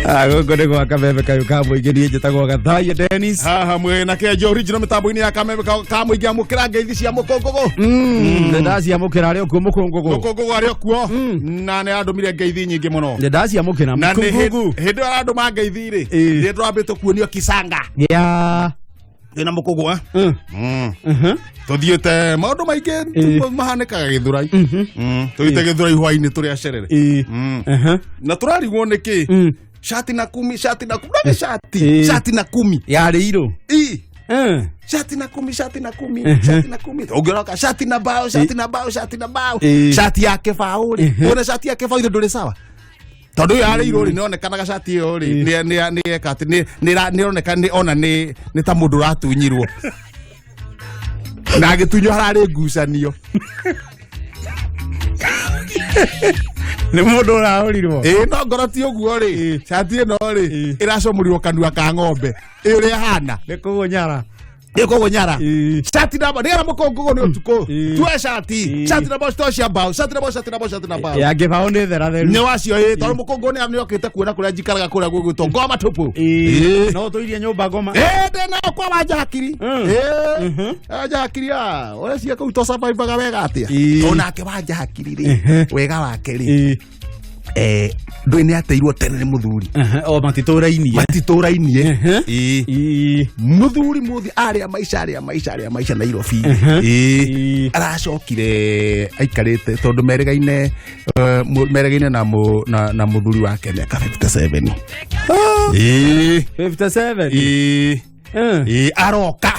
Gũkũ nĩ gwa Kameme kayũ ka mũingĩ, niĩ njĩtagwo Gathaia Dennis. Haha mwĩ na Kenjo original mĩtambo-inĩ ya Kameme ka mũingĩ, amũkĩra ngeithi cia mũkũngũgũ. Nĩ ndaciamũkĩra, arĩ okuo mũkũngũgũ. Mũkũngũgũ arĩ okuo na nĩ arandũmire ngeithi nyingĩ mũno. Nĩ ndaciamũkĩra. Na nĩ mũkũngũgũ. Hĩndĩ ĩyo arandũma ngeithi rĩ, nĩ ndwambĩte kuonio kisanga gĩa ndĩ na mũkũngũ, eh? Tũthiĩte maũndũ maingĩ mahanĩkaga Gĩthũrai. Tũthiĩte Gĩthũrai hwainĩ tũrĩ acerere. Na tũrarigwo nĩ kĩ shati na kumi, shati na kumi, nĩ shati shati na kumi. Yarĩ irũ. Ii. Shati na kumi, shati na kumi, shati na kumi, ũngĩroka shati na bao, shati na bao, shati na bao. Shati ya kĩbaũ rĩ, wone shati ya kĩbaũ ithe ndũrĩ sawa, tondũ ĩyo yarĩ irũ rĩ, nĩonekanaga shati ĩyo rĩ nĩ eka atĩ nĩ ĩroneka nĩ ona nĩ ta mũndũ ũratunyirwo na agĩtunywo hararĩ ngucanio. Nĩ mũndũ ũrahũrirwo. Ĩĩ, no ngoro ti ũguo rĩ, shati ĩno rĩ ĩracomũrirwo kanua ka ng'ombe ĩ ũrĩa ĩhana. Nĩ kũgũnyara. Ĩkũgũnyara shati namba nĩgetha mũkũngũgũ nĩ ũtukũ tue shati. Shati namba to cia mbaũ, shati namba, shati namba, shati na mbaũ. Ya kĩbaũ nĩ theratheru. Nĩ wacio ĩ, tondũ mũkũngũ nĩ okĩte kuona kũrĩa njikaraga, kũrĩa gwĩgwĩtwo ngoma tupu. Ĩĩ. No tũirie nyũmba ngoma. Ĩĩ, ndĩ nao kwa Wanja Hakiri. Ĩĩ, Wanja Hakiri, ah, ũreciria kũu tũcabaibaga wega atĩa? Tondũ nake Wanja Hakiri rĩ, wega wake rĩ, ndũĩ nĩ ateirwo tene nĩ mũthuri. O matitũrainie. Matitũrainie. Ĩĩ. Mũthuri mũthi arĩa maica, arĩa maica, arĩa maica Nairobi. Ĩĩ. Aracokire aikarĩte tondũ meregaine meregaine na mũthuri wake mĩaka 57. Ĩĩ. 57. Ĩĩ. Ĩĩ, aroka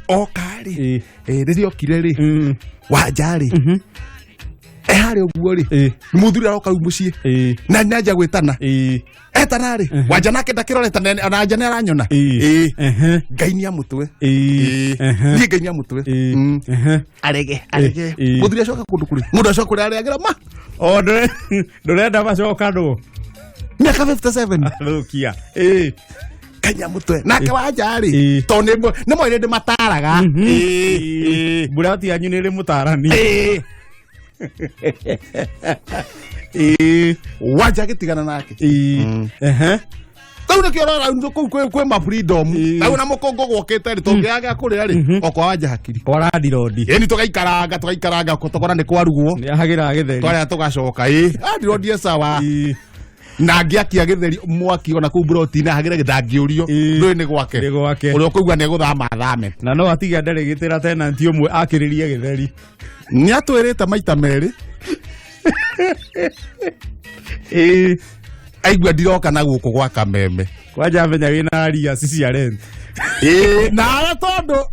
oka rĩ. Ĩĩ, rĩrĩa okire rĩ, Wanja rĩ, harĩa ũguo rĩ, mũthuri aroka rĩu mũciĩ na nĩanjia gwĩtana. Etana rĩ, Wanja nake ndakĩrorete na Wanja nĩ aranyona. Ĩĩ. Ngai nĩ amũtwe. Ĩĩ. Niĩ Ngai nĩ amũtwe. Arege arege. Mũthuri acoka kũndũ kũrĩ mũndũ acoka kũrĩa arĩagĩra ma. O ndũrenda macokanwo. Mĩaka 57. Thũkia. Ngai nĩ amũtwe nake Wanja rĩ, tondũ nĩ mwĩrĩ ndĩ mataraga. Ĩĩ. Mburati yanyu nĩ ĩrĩ mũtarani. Ĩĩ. Ĩĩ. Wanja agĩtigana nake. Rĩu nĩkĩo ũrora rĩu kũu kwĩ ma freedom. Rĩu na mũkũngũ gwokĩte rĩ, tũngĩaga kũrĩa rĩ, o kwa Wanja Hakiri. Kwa landirondi. Ĩni, tũgaikaranga tũgaikaranga tũkona nĩ kwarugwo. Nĩ ahagĩra gĩtheri. Twarĩa tũgacoka. Ĩ, andirondi sawa. Na angĩakia gĩtheri mwaki ona kũu buroti-inĩ ahagĩre, ndangĩũrio. Ndũĩ nĩ gwake. Nĩ gwake. Ũrĩa ũkũigua nĩ egũthama athame. Na no atige ndarĩgĩtĩra tenanti ũmwe akĩrĩrie gĩtheri. Nĩ atwĩrĩte maita merĩ. Aigua ndiroka na gũkũ gwa Kameme. Kwanja menya wĩna arias cia rent. Ĩĩ, nawe tondũ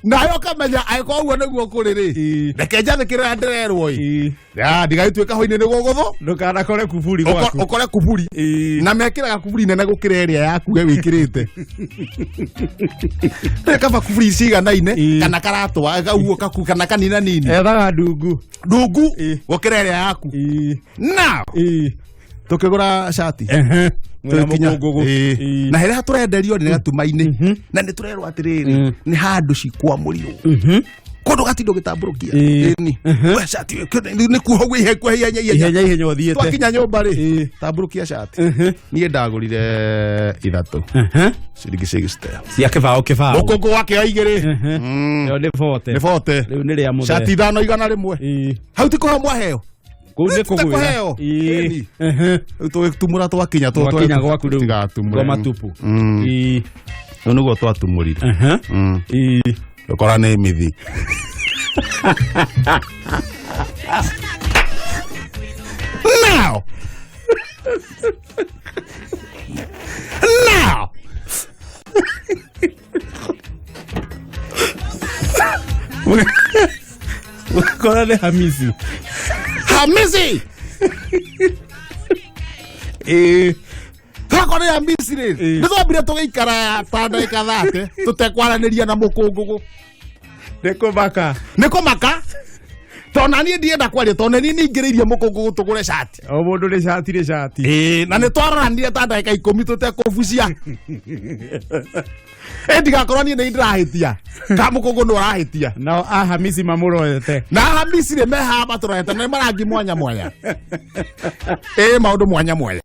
nawe ũkamenya angĩkorwo ũguo nĩguo kũrĩ rĩ, reke njathĩkĩre ũrĩa ndĩrerwo ĩ. Ya, ndigagĩtuĩka hwainĩ nĩ gũgũthũ. Ndũkanakore kuburi gwaku. Ũkore kuburi. Na mekĩraga kuburi nene gũkĩra ĩrĩa yaku we wĩkĩrĩte. Nĩ kaba kuburi ciganaine kana karatwa gauo kaku kana kanina nini. Ethaga ndungu. Ndungu gũkĩra ĩrĩa yaku. Now tũkĩgũra cati. Mwĩna Tũgĩkinya- mũkũngũgũ. Ĩĩ. Na harĩa tũrenderio nĩ gatuma-inĩ na nĩ tũrerwo atĩrĩrĩ, nĩ handũ cikwamũrirwo kũndũ gatindo gĩtambũrũkia. Ĩni. We cati nĩ kuo ũguo ihe ihenya ihenya. Ihenya ihenya ũthiĩte. Twakinya nyũmba rĩ, tambũrũkia cati. Niĩ ndagũrire ithatũ, ciringi 60. Cia kĩbaũ kĩbaũ. Mũkũngũ wake wa igĩrĩ. Ĩyo nĩ bote. Nĩ bote. Rĩu nĩ rĩa mũthee. Cati ithano 100. Hau ti kũheo mwaheo. Kũu nĩ Ti ta kũgwĩra. kũheo. Ĩni. Rĩu tũgĩtumũra twakinya Mwakinya gwaku rĩu. Tigatumũre. Kwa matupu. Rĩu nĩguo twatumũrire. Ũkora nĩ mithi. Now now Ũgakora nĩ Hamisi. Hamisi. Twakora nĩ Hamisi rĩ, nĩ twambire tũgĩikara ta ndagĩka 30 tũtekwaranĩria na mũkũngũgũ. Nĩ kũmaka. Nĩ kũmaka, tondũ na niĩ ndienda kwaria, tondũ nĩ niĩ ningĩrĩirie mũkũngũgũ tũgũre cati. O mũndũ nĩ cati nĩ cati. Ĩĩ, na nĩ twaroranire ta ndagĩka 10 tũtekũbucia. Ĩ, ndigakorwo niĩ nĩ ndĩrahĩtia ka mũkũngũ nĩ ũrahĩtia. Nao a Hamisi mamũrorete. Na Hamisi rĩ, mehaha matũrorete na nĩ marangi mwanya mwanya. Ĩ, maũndũ mwanya mwanya.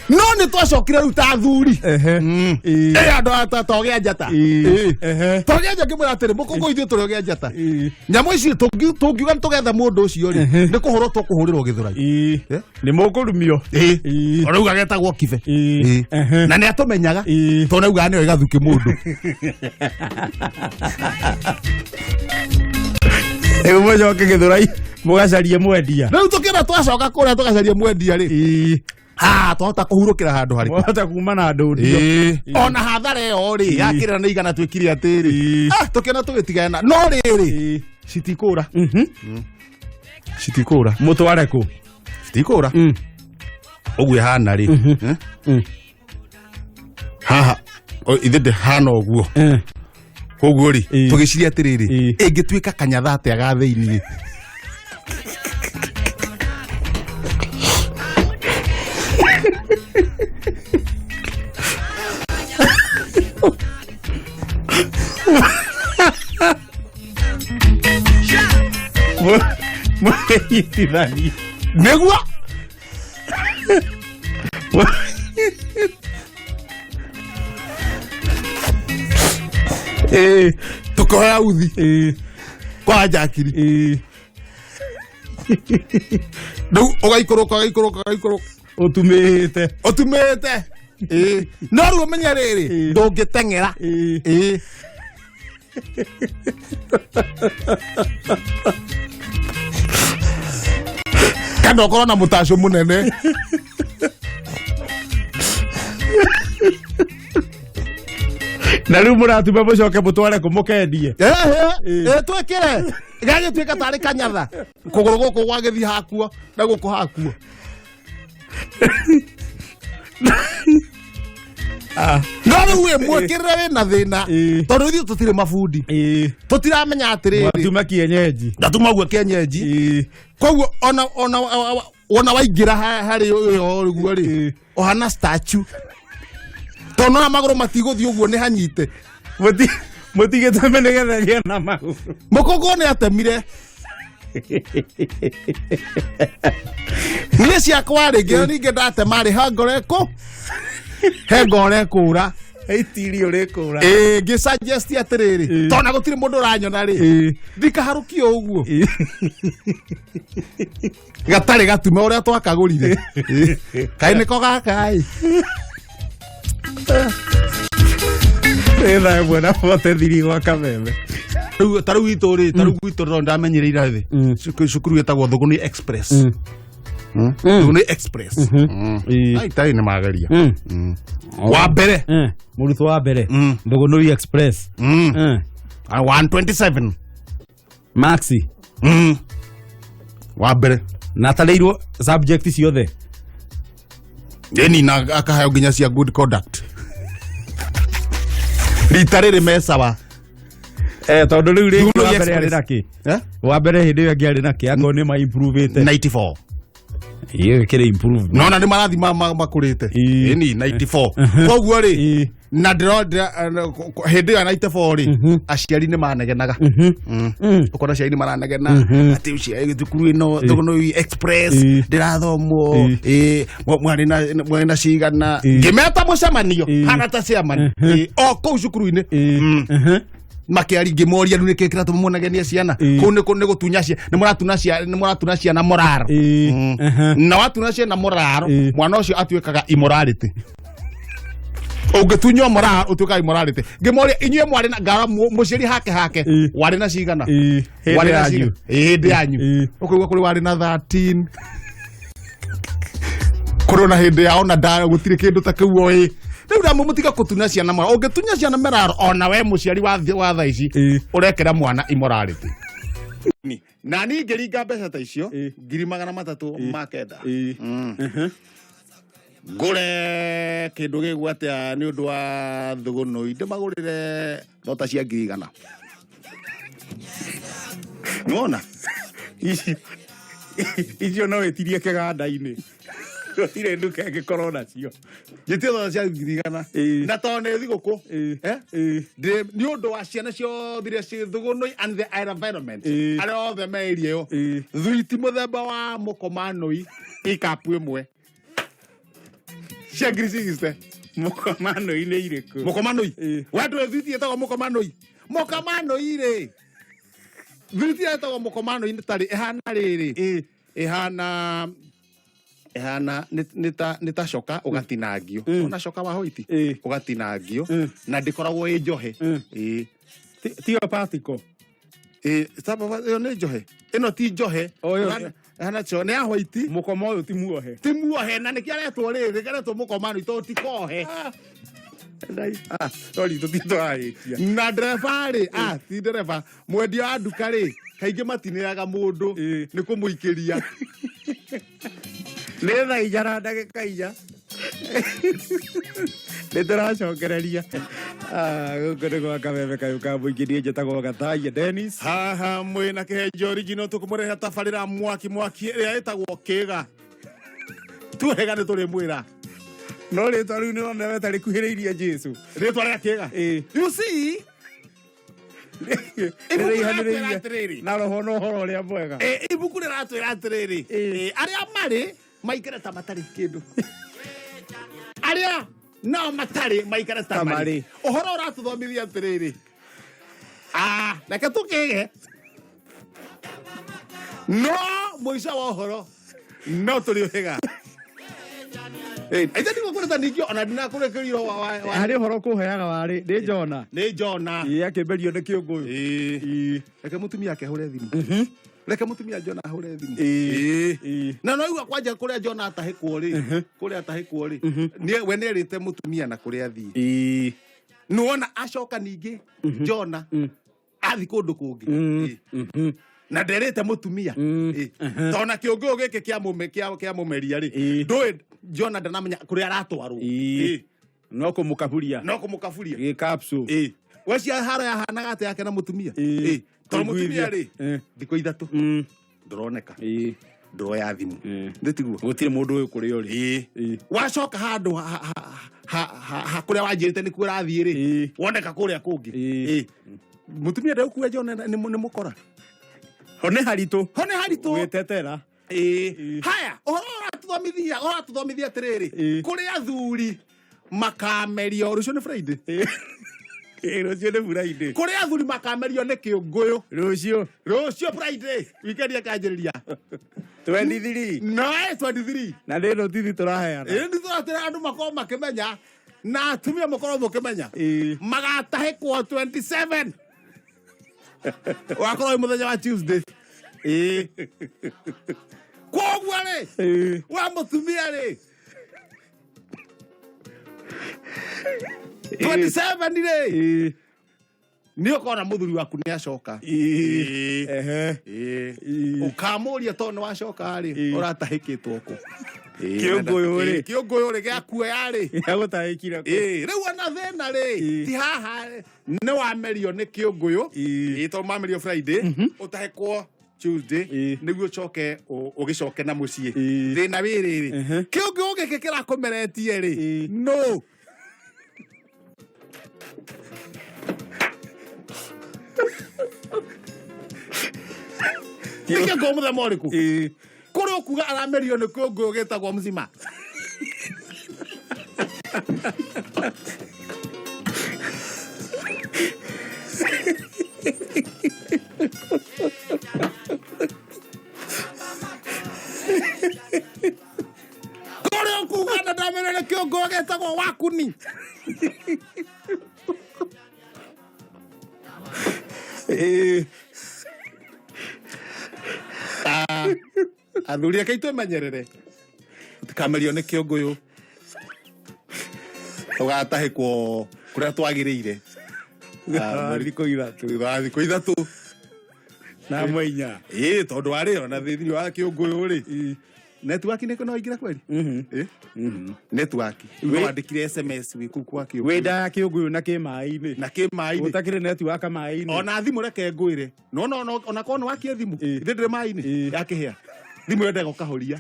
No nĩ twacokire rĩu ta athuri. Ehe. Ĩ andũ aya togĩa njata. Ĩĩ. Ehe. Togĩa nja ngĩmwĩra atĩrĩ mũkũngũ ithuĩ tũrĩ ogĩa njata. Ĩĩ. Nyamũ ici tũngiuga nĩ tũgetha mũndũ ũcio rĩ nĩ kũhũrwo tũkũhũrĩrwo gĩthũrai. Ĩĩ. Eh? Nĩ mũkũrumio. Ĩĩ. Ĩĩ. Ũrauga getagwo kibe. Ĩĩ. Ĩĩ. Ehe. Na nĩ atũmenyaga. Ĩĩ. Tondũ augaga nĩoĩ gathukĩ mũndũ. Rĩu mũcoke gĩthũrai mũgacarie mwendia. Rĩu tũkĩona twacoka kũrĩa tũgacaria mwendia rĩ. Ĩĩ. Ha twahota kũhurũkĩra handũ harĩkũ. Mwahota kuma na ndũndio. Ĩĩ. Ona hathara ĩyo rĩ yakĩrĩra nĩ igana twĩkire atĩrĩ. Ĩĩ. Ah, tũkĩona tũgĩtigana no rĩrĩ Ĩĩ. citikũra. Citikũra. Mũtware kũ? Citikũra. Ũguo ĩhana rĩ. Eh? Haha ithe ndĩhana ũguo. Koguo rĩ Ĩĩ. tũgĩciria atĩrĩrĩ Ĩĩ. ĩngĩtuĩka kanyatha atĩa ga thĩiniĩ. Mũnyitithani. Nĩguo Ĩĩ. tũkoya uthi Ĩĩ. kwa njakiri. Ĩĩ. Rĩu ũgaikũrũka ũgaikũrũka ũgaikũrũka Ũtumĩte. ũtumĩte. Ĩĩ. No rĩu ũmenye rĩrĩ Ĩĩ. ndũngĩteng'era. Ĩĩ. Ĩĩ. Kana ũkorwo na mũtacũ mũnene. Na rĩu mũratuma mũcoke mũtware kũ mũkendie. Ehe, ĩ twĩkĩre gagĩtuĩka tarĩ kanyatha kũgũrũ gũkũ gwagĩthiĩ hakuo na gũkũ hakuo. No rĩu ĩ mwĩkĩrĩre wĩna thĩna Ĩĩ. tondũ ithuĩ tũtirĩ mabundi Ĩĩ. tũtiramenya atĩrĩrĩ Mwatuma kienyeji. ndatuma guo kienyeji. Ĩĩ. Koguo ona waingĩra harĩ ũyũ ũguo rĩ Ĩĩ. ũhana statue tondũ nona magũrũ matigũthiĩ ũguo nĩ hanyite. Mũtigĩteme nĩgetha ĩgĩe na magũrũ. Mũkũngũ nĩ atemire niĩ ciakwa rĩ ngĩo ningĩ ndatema rĩ he ngoro ĩkũ he ngoro ĩkũra. Ĩtiri ũrĩkũra. Ĩĩ ngĩ suggest atĩrĩrĩ Ĩĩ. tondũ na gũtirĩ mũndũ ũranyona rĩ Ĩĩ. ndikaharũkio ũguo Ĩĩ. gatarĩ gatume ũrĩa twakagũrire. Ĩĩ. Kaĩ nĩko gaka ĩ. Ĩ thaa ĩmwe na 43 gwa kameme. Rĩu ta rĩu itũ rĩ ta rĩu gwitũ no ndamenyereire thĩ cukuru ĩtagwo Thũgũnĩ Express. Thũgũnĩ Express. Ĩĩ. Ai tai nĩ mageria. Wa mbere. Mũrutwo wa mbere. Thũgũnũi Express. 127. Maxi. Wa mbere. Na atarĩirwo subject ciothe. Ĩni na akaheo nginya cia good conduct. Rita rĩrĩ me sawa. Tondũ rĩu rĩngĩ Thũgũnũi wa mbere arĩ Express. na kĩ? Eh? Wa mbere hĩndĩ ĩyo ĩngĩ arĩ na kĩ? Akorwo nĩ ma improve-ĩte. 94. Ĩyo ĩkĩrĩ improvement. Nona nĩ marathi makũrĩte. Ĩĩ. Ĩni 94. Koguo rĩ Ĩĩ. na ndĩrondira hĩndĩ ĩyo ya 94 rĩ aciari nĩ manegenaga. Ũkona aciari nĩ maranegena atĩ ũcio thukuru ĩno Thũgũnũi Express Ĩĩ. ndĩrathomwo Ĩĩ. ĩĩ, mwarĩ na cigana Ĩĩ. ngĩmeta mũcemanio Ĩĩ. hana ta chairman Ĩĩ, o kũu cukuru-inĩ. Makĩari ngĩmoria rĩu nĩkĩ kĩratũma mũnegenie ciana Ĩĩ. kũu nĩ gũtunya ciana nĩ mũratuna ciana nĩ mũratuna ciana moraro. Ĩĩ. Na watuna ciana moraro Ĩĩ. mwana ũcio atuĩkaga immorality ũngĩtunywo moraro ũtuĩkaga immorality ngĩmoria inyuĩ mwarĩ na ngara mũciari hake hake Ĩĩ. warĩ na cigana Ĩĩ. Hĩndĩ Warĩ na yanyu. cigana? Ĩĩ, hĩndĩ yanyu Ĩĩ. ũkũigua kũrĩ warĩ na 13 kũrĩ ona hĩndĩ yao na nda gũtirĩ kĩndũ ta kĩu oĩ rĩu ndamwe mũtiga kũtunya ciana mora ũngĩtunya ciana meraro ona we mũciari wa thaa ici Ĩĩ. ũrekĩra mwana immorality na niĩ ngĩringa mbeca ta icio Ĩĩ. 309,000. Ĩĩ. Ngũre kĩndũ gĩgũ atĩa nĩ ũndũ wa Thũgũnũi ndĩmagũrĩre thota cia 100,000. Nĩwona? Icio no ĩtirie kĩganda-inĩ. Gũtirĩ nduka ĩngĩkorwo nacio. Njĩtie thota cia 100,000. Na tondũ nĩ thigũkũ, nĩ ũndũ wa ciana ciothe iria ciĩ Thũgũnũi and the environment, arĩa othe me area ĩyo, thuiti mũthemba wa mũkomanũi ikapu ĩmwe cia 60,000. Mũkomanũi-inĩ irĩkũ? Mũkomanũi. We ndũĩ thuiti ĩtagwo mũkomanũi? Mũkomanũi rĩ, thuiti ĩtagwo mũkomanũi nĩ tarĩ ĩhana rĩrĩ, ĩhana ĩhana nĩ ta coka ũgatinangio, ona coka wa hoiti ũgatinangio, na ndĩkoragwo ĩ njohe. Tiyo patiko? Ĩyo nĩ njohe, ĩno ti njohe. Ĩhana co nĩ ya hoiti. Mũkoma ũyũ ti muohe. Ti muohe, na nĩkĩo aretwo rĩrĩ, nĩkĩo aretwo mũkomanũi tondũ ti kohe. Sorry, tũtirĩ tũrarĩkia. Na ndereba rĩ, ti ndereba, mwendia wa nduka rĩ, kaingĩ matinĩaga mũndũ nĩ kũmũikĩria. Nĩ thaa inya na ndagĩka inya. Nĩ tũracokereria. Gũkũ nĩ gwa Kameme kayũ ka mũingĩ, niĩ njĩtagwo Gathaia Dennis. Haha mwĩ na Kĩhenjo original, tũkũmũrehe tabarĩra mwaki mwaki ĩrĩa ĩtagwo Kĩga. Tuwega nĩ tũrĩmwĩra. No rĩtwa rĩu nĩrona we ta rĩkuhĩrĩirie Jesu. Rĩtwa rĩa Kĩga. You see, Rĩraihanĩrĩirie na roho na ũhoro ũrĩa mwega. Ibuku rĩratwĩra atĩrĩrĩ, arĩa marĩ maikare ta matarĩ kĩndũ, arĩa nao matarĩ maikare ta marĩ. Ũhoro ũratũthomithia atĩrĩrĩ, reke tũkĩge, no mũico wa ũhoro no tũrĩ ũhĩga. Aitha ndigũkũrĩta ningĩ ona ndinakũrĩkĩrio. Harĩ ũhoro kũheaga warĩ nĩ Jona. Nĩ Jona. Ĩ, akĩmberio nĩ kĩũngũyũ. Reke mũtumia ake ahũre thimũ, reke mũtumia Jona ahũre thimũ. Na no igua kwanja kũrĩa Jona atahĩkwo rĩ, kũrĩa atahĩkwo rĩ, we nĩerĩte mũtumia na kũrĩa athiĩ. Nĩwona acoka ningĩ Jona athi kũndũ kũngĩ na nderĩte mũtumia, tondũ na kĩũngũyũ gĩkĩ kĩa mũmeria rĩ, ndũĩ Jona ndanamenya kũrĩa aratwarwo. No kũmũkaburia. No kũmũkaburia. Gĩkapsu. Wecia haro yahanaga atĩa yake na mũtumia? Tondũ mũtumia rĩ, thikũ 3 ndũroneka, ndũroya thimũ, ndĩtiguo? Gũtirĩ mũndũ ũyũ kũrĩa ũrĩ. Wacoka handũ kũrĩa wanjĩrĩte nĩkuo ũrathiĩ rĩ, woneka kũrĩa kũngĩ. Mũtumia ndegũkua Jona nĩ mũkora. Ho nĩ haritũ. Ho nĩ haritũ. Gwĩtetera. Haya, ũhoro ũratũthomithia atĩrĩrĩ, kũrĩ athuri makamerio rũciũ nĩ Friday. Rũciũ nĩ Friday. Kũrĩ athuri makamerio nĩ kĩũngũyũ. Rũciũ. Rũciũ Friday weekend ĩkanjĩrĩria. 23. No 23. Na nĩ notithi tũraheana. Nĩ tũratĩra andũ makorwo makĩmenya na atumia makorwo mũkĩmenya magatahĩkwo 27, wakorwo wĩ mũthenya wa Tuesday. Koguo rĩ, wa mũtumia rĩ, 27 rĩ, nĩ ũkona mũthuri waku nĩ acoka. Ũkamũria tondũ nĩ wacoka rĩ, ũratahĩkĩtwo kũ? Kĩũngũyũ rĩ. Kĩũngũyũ rĩ, gĩakuoya rĩ. Gĩagũtahĩkire kũ? Rĩu ona thĩna rĩ ti haha, nĩ wamerio nĩ kĩũngũyũ, tondũ mamerio Friday, ũtahĩkwo Tuesday, nĩguo ũcoke ũgĩcoke na mũciĩ. Thĩna wĩ rĩrĩ, kĩũngũyũ gĩkĩ kĩrakũmeretie rĩ, no nĩ kĩũngũyũ mũthemba ũrĩkũ? Kũrĩ ũkuga aramerio nĩ kĩũngũyũ gĩtagwo mzima. Kũrĩ ũkuga na ndamerio nĩ kĩũngũyũ gĩtagwo wakuni. Athuri ake itwemenyerere tũtikamerio nĩ kĩũngũyũ tũgatahĩkwo kũrĩa twagĩrĩire Thikũ 3. Thutha wa thikũ 3. Na mwainya. Ĩĩ, tondũ warĩ ona thĩinĩ wa kĩũngũyũ rĩ, network nĩ no ingĩra kweri. Network no wandĩkire SMS wĩ kũu kwa kĩũngũyũ. Wĩ nda ya kĩũngũyũ na kĩ maĩ-inĩ. Na kĩ maĩ-inĩ. Gũtakĩrĩ network maĩ-inĩ. Ona thimũ reke ngwĩre, no no no ona korwo nĩ wakie thimũ, ithe ndĩrĩ maĩ-inĩ, yakĩhĩa thimũ yendaga ũkahoria.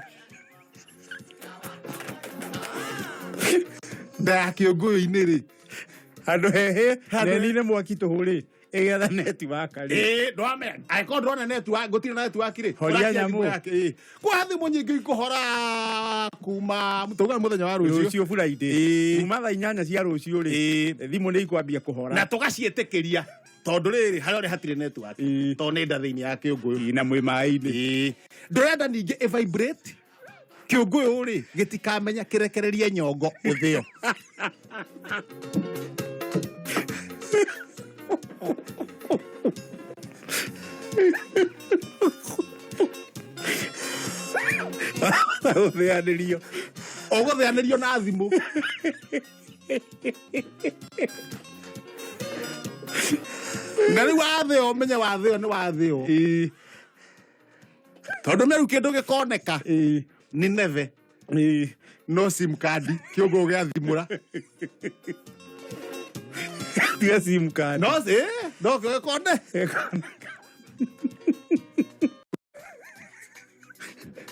Nda ya kĩũngũyũ-inĩ rĩ. Handũ hehe. Handũ- Nenine mwaki tũhũ rĩ ĩgetha network rĩ. Ĩĩ, ndwamenya angĩkorwo ndũrona network, gũtirĩ na network rĩ, Horia ũrakia nyamũ. thimũ yake, ĩĩ. Kwa thimũ nyingĩ ikũhora kuma tauga mũthenya wa rũciũ. Rũciũ Friday. Ĩĩ. Kuma thaa 8 cia rũciũ rĩ, Ĩĩ. thimũ nĩ ikwambia kũhora. Na tũgaciĩtĩkĩria tondũ rĩrĩ harĩa ũrĩ hatirĩ network, Ĩĩ. tondũ nĩ nda thĩinĩ ya kĩũngũyũ. Ĩĩ, na mwĩ maĩ-inĩ. Ĩĩ. Ndũrenda ningĩ ĩ vibrate kĩũngũyũ rĩ gĩtikamenya kĩrekererie nyongo ũthĩo. Gũthĩanĩrio. Ũgũthĩanĩrio na thimũ. Na rĩu wathĩo ũmenye wathĩo nĩ wathĩo. Ĩĩ. Tondũ mĩrũ kĩndũ gĩkoneka Ĩĩ. nĩ neve Ĩĩ. no sim card kĩũngũyũ gĩathimũra. Tiga sim card. No ĩĩ, no kĩo gĩkone.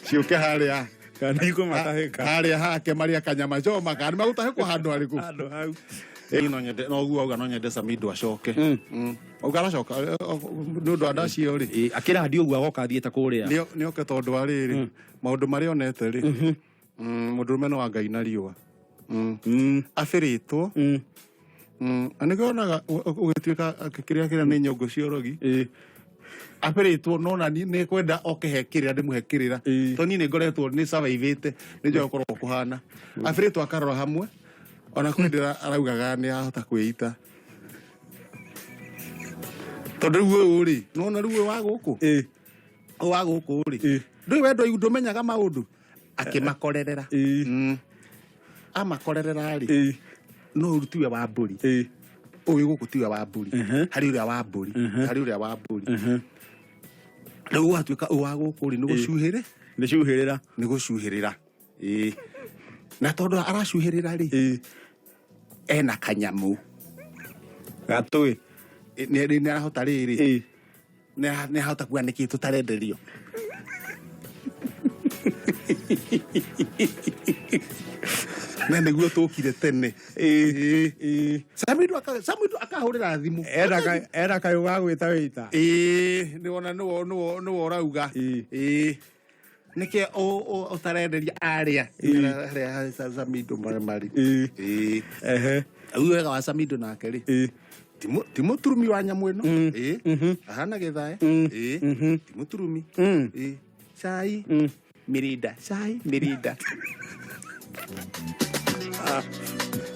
Ciũke harĩa Kana ikũmatahĩka. Harĩa hake marĩa kanyama choma kana magũtahĩkwo handũ harĩkũ? Handũ hau. Ĩĩ, no nyende no ũguo auga no nyende Samido acoke. Auga aracoka nĩ ũndũ wa ndacio rĩ. Ĩĩ, akĩrandio ũguo agoka athiĩte kũrĩa. Nĩ oke tondũ wa rĩrĩ maũndũ marĩa onete rĩ, mũndũrũme nĩ wa Ngai na riũa. Abĩrĩtwo. Na nĩkĩo wonaga ũgĩtuĩka kĩrĩa kĩrĩa nĩ nyũngũ cia ũrogi. Ĩĩ. Abĩrĩtwo no na niĩ nĩ kwenda oke he kĩrĩra ndĩmũhe kĩrĩra. Ĩĩ. Tondũ niĩ nĩ ngoretwo nĩ survive-ĩte nĩ njũĩ gũkorwo kũhana. Abĩrĩtwo akarora hamwe ona kwĩ hĩndĩ araugaga nĩ ahota kwĩita. Tondũ rĩu ũyũ rĩ, nĩwona rĩu ũyũ wa gũkũ? Ĩĩ. Ũyũ wa gũkũ rĩ, Ĩĩ. ndũĩ we ndũmenyaga maũndũ? Akĩmakorerera. Ĩĩ. Amakorerera rĩ, Ĩĩ. no ũyũ tiwe wa mbũri. Ĩĩ. Ũyũ gũkũ tiwe wa mbũri. Harĩ ũrĩa wa mbũri. Harĩ ũrĩa wa mbũri. Rĩu gwatuĩka ũyũ wa gũkũ rĩ, nĩ gũcuhĩre? Nĩ cuhĩrĩra. Nĩ gũcuhĩrĩra. Ĩĩ. Na tondũ aracuhĩrĩra rĩ, Ĩĩ. ena kanyamũ. Gatũĩ. Nĩ arahota rĩrĩ. Ĩĩ. Nĩ arahota kuga nĩkĩ tũtarenderio. Na nĩguo tũkire tene. Ĩĩ. Ĩĩ. Samido akahũrĩra thimũ. Ena kayũ ga gwĩta wĩita. Ĩĩ, nĩwona nĩwe ũrauga. Ĩĩ. Ĩĩ. Nĩkĩ ũtarenderia arĩa? Harĩa Samido marĩ. Ĩĩ. Ĩĩ. Ehe. Rĩu wega wa Samido nake rĩ. Ĩĩ. Ti mũturumi wa nyamũ ĩno. Ĩĩ. Ahana gĩthae. Ĩĩ. Ti mũturumi. Ĩĩ. Cai. Mirinda. Cai. Mirinda.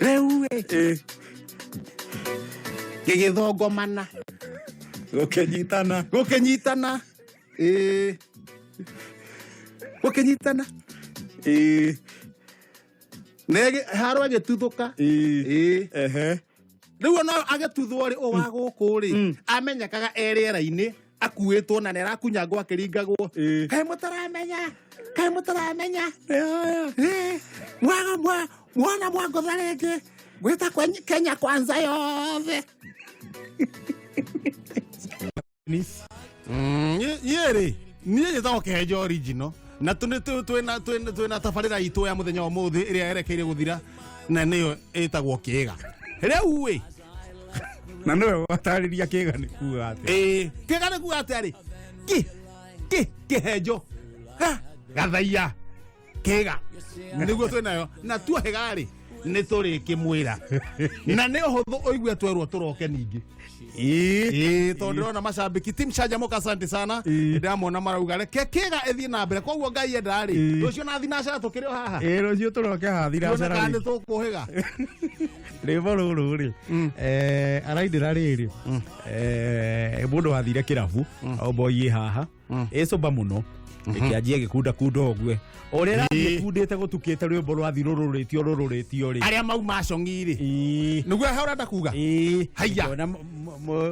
Rĩu ĩ. Ĩĩ. Gĩgĩthongomana. Gũkĩnyitana. Gũkĩnyitana. Ĩĩ. Gũkĩnyitana. Ĩĩ. Haro agĩtuthũka. Ĩĩ. Ĩĩ. Ehe. Rĩu ona agĩtuthwo rĩ, ũyũ wa gũkũ rĩ, amenyekaga e rĩera-inĩ akuĩtwo na nĩ arakunyangwo akĩringagwo. Ĩĩ. Kaĩ mũtaramenya? Kaĩ mũtaramenya? Nĩ haya. Ĩĩ. Mwaga mwana mwangũtha rĩngĩ. Gwĩta Kenya Kwanza yothe. Niĩ rĩ, niĩ njĩtagwo Kĩhenjo original na twĩna tabarĩra itũ ya mũthenya wa ũmũthĩ ĩrĩa yerekeire gũthira na nĩyo ĩtagwo kĩĩga. Rĩu ĩ, Na nĩwe watarĩria kĩga nĩ kuga atĩa. Ĩĩ, kĩĩga nĩ kuga atĩa rĩ? Kĩ, kĩ, kĩhenjo, ga, gathaiya, kĩĩga. Nĩguo twĩnayo na tuohĩga rĩ, nĩ tũrĩkĩmwĩra. Na nĩ ũhũthũ ũigue twerwo tũroke ningĩ. Ĩĩ. Ĩĩ, tondũ ndĩrona macambĩki team Canjamũka asante sana. Ĩĩ. Ndĩramona marauga reke kĩga ĩthiĩ na mbere koguo Ngai enda rĩ, Ĩĩ. rũciũ na thinacara tũkĩrĩ o haha. Ĩĩ, rũciũ tũroke haha Tuone thinacara kana nĩ rĩngĩ. tũkũhĩga. Rwĩmbo rũrũ rĩ, arainĩra rĩrĩ, mũndũ wathire kĩrabu, o boy ĩ haha, ĩcũmba mũno, ĩkĩanjia ĩgĩkundakunda ũguo. Ũrĩa ĩrathiĩ ĩkundĩte gũtukĩte rwĩmbo rwathiĩ rũrũrĩtio rũrũrĩtio rĩ. Arĩa mauma cong'i rĩ. Ĩĩ. Nĩguo he ũrenda kuga? Ĩĩ. Haiya. Ngĩona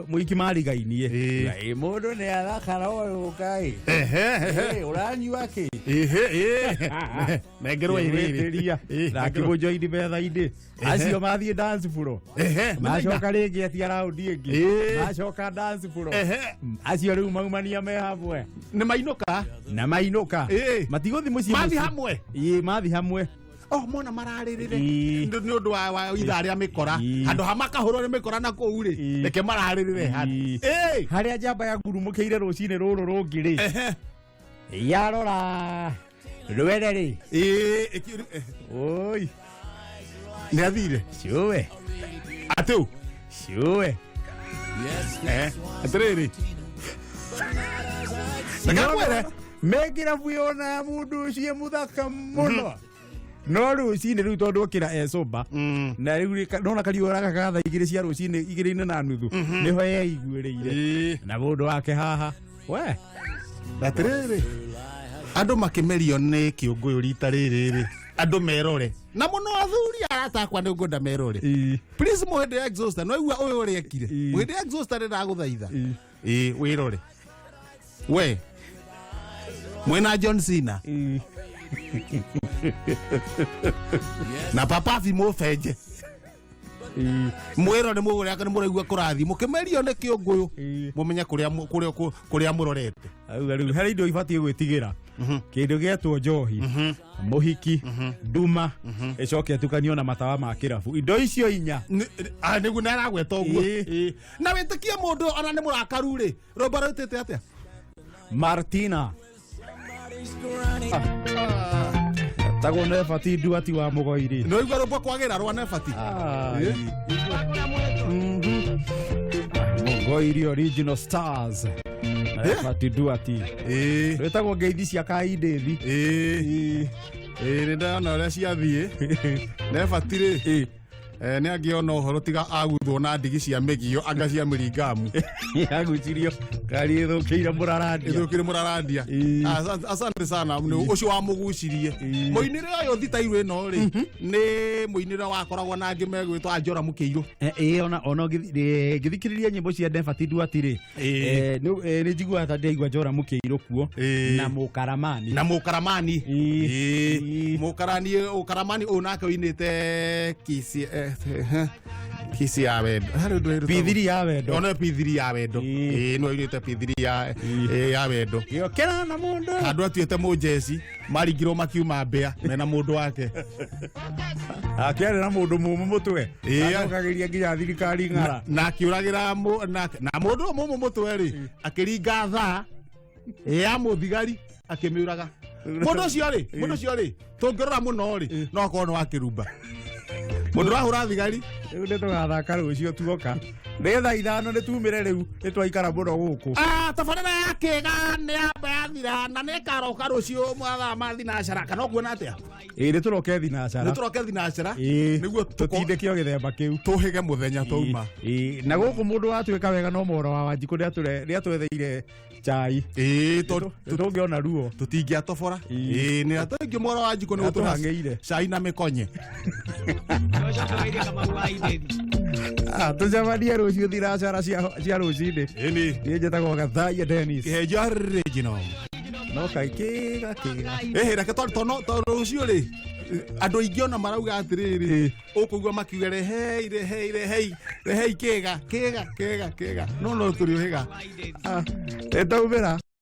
mũiki marigainie. Ĩĩ. Ĩĩ, mũndũ nĩ athakara ũyũ kaĩ. Ehe, ehe. Ĩĩ, ũranyua kĩ? Ehe, ehe. Nengerwo ĩrĩrĩ. Ĩrĩria. Ĩĩ, Na nengerwo. akĩmũjoini metha-inĩ. Acio mathiĩ dance floor. Ehe, Macoka rĩngĩ atia raundi ĩngĩ. Ĩĩ. Macoka dance floor. Ehe. Acio rĩu maumania me hamwe. Nĩ mainũka. Na mainũka. Ĩĩ. Matigũthiĩ mũciĩ. Mathiĩ mũciĩ. hamwe. Ĩĩ, mathiĩ hamwe. Oh, mona mararĩrĩre Ii. nĩ ũndũ wa ithaa rĩa mĩkora. Ii. Handũ ha makahũrwo nĩ mĩkora na kũu rĩ, Ii. reke mararĩrĩre handũ. Ii. Ĩ! Harĩa njamba yagurumũkĩire rũcinĩ rũrũ rũngĩ rĩ, Ehe. yarora rwere rĩ, Ĩ, oi nĩ athire ciũwe atĩ ciũwe. Atĩrĩrĩ, reke ngwĩre. Mekĩrabu yona mũndũ ũcio mũthaka mũno, no rũcinĩ rĩu tondũ okĩra ecũmba na rĩu nona kariũa gaka ga thaa 2 cia rũcinĩ, 2:30, nĩho yeiguĩrĩire na mũndũ wake haha we. Atĩrĩrĩ, andũ makĩmerio nĩ kĩũngũyũ rita rĩrĩ rĩ, andũ merore na mũno, athuri arata akwa, nĩ ngwenda merore. Please, mũhĩndĩ exhauster no igua ũyũ ũrĩa ekire. Mũhĩndĩ exhauster, nĩ ndagũthaitha ĩ wĩrore we mwĩna John Cena na papabi mũbenje mwĩrore, mũgũrĩa nĩ mũraigua kũrathiĩ mũkĩmerio nĩ kĩũngũyũ. Mũmenye kũrĩa kũrĩa kũrĩa mũrorete. Auga rĩu harĩ indo ibatiĩ gwĩtigĩra, kĩndũ gĩetwo njohi, mũhiki, nduma, ĩcoke ĩtukanio na matawa ma kĩrabu, indo icio inya. Nĩguo nĩ aragweta ũguo. Ĩ. Ĩ. Na wĩtĩkie mũndũ ona nĩ mũrakaru rĩ, rwĩmbo rwĩtĩte atĩa? Martina tagwo Nebati Nduati wa Mũgoiri. Nĩ waigua rwĩmbo kwagĩra rwa Nebati? Ai. Mũgoiri Original Stars, Nebati Nduati. Rwĩtagwo Ngeithi cia Kaindĩthi. Ĩ ĩ, nĩ ndona ũrĩa ciathiĩ Nebati rĩ. Nĩ angĩona ũhoro tiga aguthwo na ndigi cia mĩgio anga cia mĩringamu. Yagucirio ngari ĩthũkĩire mũrarandia. Ĩthũkire mũrarandia. Asante sana nĩ ũcio wamũgucirie. Mũinĩre ũyũ thitairũ ĩno rĩ, nĩ mũinĩre wakoragwo na angĩ megwĩtwo Anjora Mũkĩirũ. Ĩ, ona ngĩthikĩrĩria nyĩmbo cia Nebati Nduati rĩ, nĩ njiguaga ta ndĩraigua Njora Mũkĩirũ kuo na Mũkaramani. Na Mũkaramani. Ĩ. Ĩ. Mũkarani, Mũkaramani ũyũ nake ũinĩte kisi, kisi ya wendo. Harĩ ũndũ wĩrutagwo. Pithiri ya wendo. Ona pithiri ya wendo. Ĩ, nĩ ũinĩte pithiri ya wendo. Gĩokera na mũndũ. Handũ atuĩte mũjeci maringirwo makiuma mbĩa mena mũndũ wake. Akĩarĩ na mũndũ mũmũ mũtwe. Acokagĩria nginya thirikari ng'ara. Na akiũragĩra na mũndũ ũyũ mũmũ mũtwe rĩ, akĩringa thaa ya mũthigari akĩmĩũraga. Mũndũ ũcio rĩ, tũngĩrora mũno rĩ, no akorwo nĩ wa kĩrumba, mũndũ ũrahũra thigari. Rĩu nĩ tũgathaka rũciũ tuoka, nĩ thaa 5, nĩ tumĩre rĩu, nĩ twaikara mũno gũkũ. Ah, tabarĩra ya kĩga nĩ yamba yathira na nĩ ĩkaroka rũciũ mathaa ma thinacara, kana ũkuona atĩa? Ĩ, nĩ tũroke thinacara. Nĩ tũroke thinacara. Ĩ. Nĩguo tũtindĩke o gĩthemba kĩu. Tũhĩge mũthenya twauma. Ĩ, na gũkũ mũndũ watuĩka wega no mohoro wa Wanjikũ nĩ atwetheire chai. Ĩ, tondũ nĩ tũngĩona ruo. Tũtingĩatobora. Ĩ. Ĩ, nĩ atengĩ mworo wa njiko nĩ gũtũhe Nĩatũhang'ĩire. cai na mĩkonye. Ah, tũcemanie rũciũ thinacara cia rũcinĩ. Ĩni. Niĩ njĩtagwo Gathaia Dennis. Kĩhenjo original. No kaĩ kĩga kĩga. Ĩhĩ, reke to rũciũ rĩ, andũ aingĩ ona marauga atĩrĩrĩ, ũkũigua makiuga, "Rehei, rehei, rehei, rehei kĩga, kĩga, kĩga, kĩga," no tũrĩ ũhĩga. Ah, nĩtaumĩra.